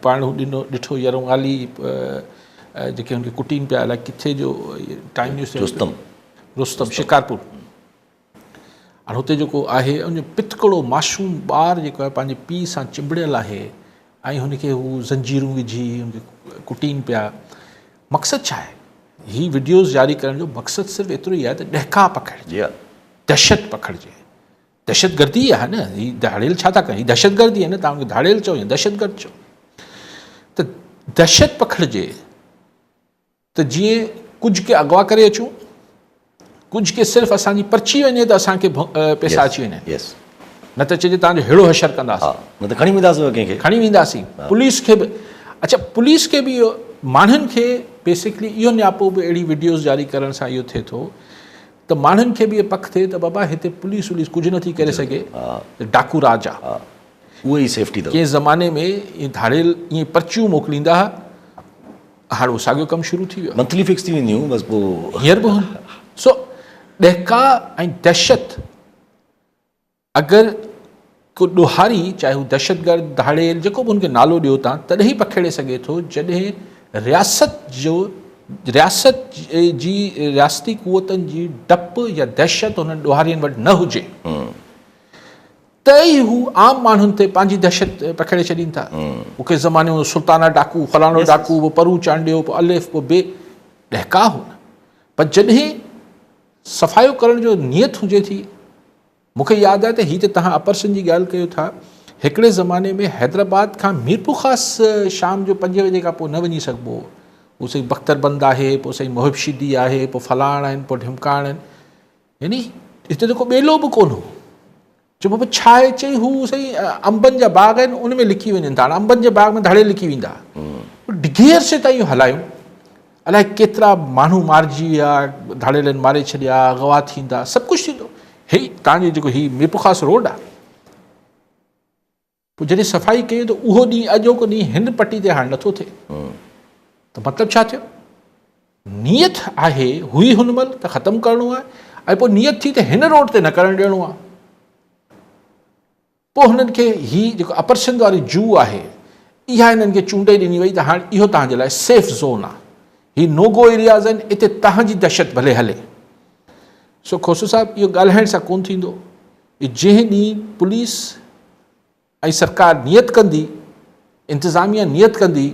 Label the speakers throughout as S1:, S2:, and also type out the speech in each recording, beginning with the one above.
S1: پاڻ هو ڏنو ڏٺو يرغمالي جيڪي هن کي ڪٽين پيا الائي ڪٿي جو ٽائيم نيوز
S2: رستم
S1: رستم شڪارپور هاڻي هتي جيڪو آهي ان جو پتڪڙو معصوم ٻار جيڪو آهي پنهنجي پيء سان چنبڙيل آهي ۽ هن کي هو زنجيرون وجهي هن کي ڪٽين پيا. مقصد ڇا آهي؟ هي وڊيوز جاري ڪرڻ جو مقصد صرف ايترو ئي آهي ته ڏهڪاء پکڙجي، دهشت پکڙجي. دهشتگردي آهي نه، هي ڌاڙيل ڇا ٿا ڪن؟ هي دهشتگردي آهي نه، توهان کي ڌاڙيل چئو يا دهشتگرد چئو ته دهشت پکڙجي. ته جيئن ڪجهه کي اغوا ڪري اچون، ڪجهه کي صرف اسان جي پرچي وڃي ته اسان کي پئسا اچي وڃن، نه ته چئجي توهان جو ههڙو حشر ڪنداسين،
S2: نه ته کڻي وينداسين ڪنهن کي،
S1: کڻي وينداسين پوليس کي به. اڇا پوليس کي به اهو ماڻهن کي بيسڪلي اهو نياپو به اهڙي وڊيوز جاري ڪرڻ سان اهو ٿئي ٿو ته ماڻهن کي به اهو پڪ ٿئي ته بابا هتي پوليس وليس ڪجهه نٿي ڪري سگهي، ڊاڪو راج آ.
S2: اهي ئي سيفٽي اٿو.
S1: ڪنهن زماني ۾ اهي ڌاڙيل ائين پرچيون موڪليندا ها، هاڻ اهو ساڳيو ڪم شروع ٿي ويو آهي.
S2: منٿلي فڪس ٿي وينديون بس پوء.
S1: هينئر به هن سو ڏهڪاء ۽ دهشت اگر ڪو ڏوهاري چاهي هو دهشتگرد، ڌاڙيل جيڪو به هن کي نالو ڏيو تان تڏهن ئي پکيڙي سگهي ٿو جڏهن رياست جو رياست جي رياستي قوتن جي ڊپ يا دهشت هنن ڏوهارين وٽ نه هجي. ته ئي هو عام ماڻهن تي پنهنجي دهشت پکيڙي ڇڏين ٿا. هو ڪنهن زماني ۾ سلطانه ڊاڪو، فلاڻو ڊاڪو، پوء پرو چانڊيو، پوء الف، پوء بي، ڏهڪاء هو نه. پر جڏهن صفايو ڪرڻ جو نيت هجي ٿي، مون کي ياد آهي ته هي ته توهان اپر سنڌ جي ڳالهه ڪيو ٿا، هڪڙي زماني ۾ حيدرآباد کان ميرپورخاص شام جو پنجين بجي کان پوء نه وڃي سگهبو هو. هو سائين بختر بند آهي، پوء سائين محب شيدي آهي، پوء فلاڻ آهن، پوء ڍمڪاڻ آهن. يعني هتي ته ڪو ٻيلو به ڪونه هو. چيو بابا ڇا آهي؟ چئي هو سائين انبن جا باغ آهن ان ۾ لڪي وڃن ٿا. هاڻي انبن جي باغ ۾ ڌاڙيل لڪي ويندا. ڊگهي عرصي تائين اهو هلايون. الائي ڪيترا ماڻهو مارجي ويا، ڌاڙيلن ماري ڇڏيا، اغوا ٿيندا، سڀ ڪجهه ٿيندو. هي تان جو جيڪو هي ميرپورخاص روڊ آهي. پوء جڏهن صفائي ڪيون ته اهو ڏينهن اڄوڪو ڏينهن هن پٽي تي هاڻ نٿو ٿئي ته مطلب ڇا ٿيو؟ نيت آهي هئي هن مهل ته ختم ڪرڻو آهي ۽ پوء نيت ٿي ته هن روڊ تي نه ڪرڻ ڏيڻو آهي. پوء هنن کي هي جيڪو اپر سنڌ واري جوء آهي اها هنن کي چونڊي ڏني وئي ته هاڻ اهو توهان جي لاء سيف زون آهي، هي نو گو ايرياز آهن، اتي توهان جي دهشت ڀلي هلي. سو کوسو صاحب اهو ڳالهائڻ سان ڪونه ٿيندو. جنهن ڏينهن پوليس ۽ سرڪار نيت ڪندي، انتظاميا نيت ڪندي،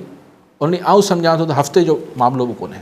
S1: ان ڏينهن آئون سمجهان ٿو ته هفتي جو معاملو به ڪونهي.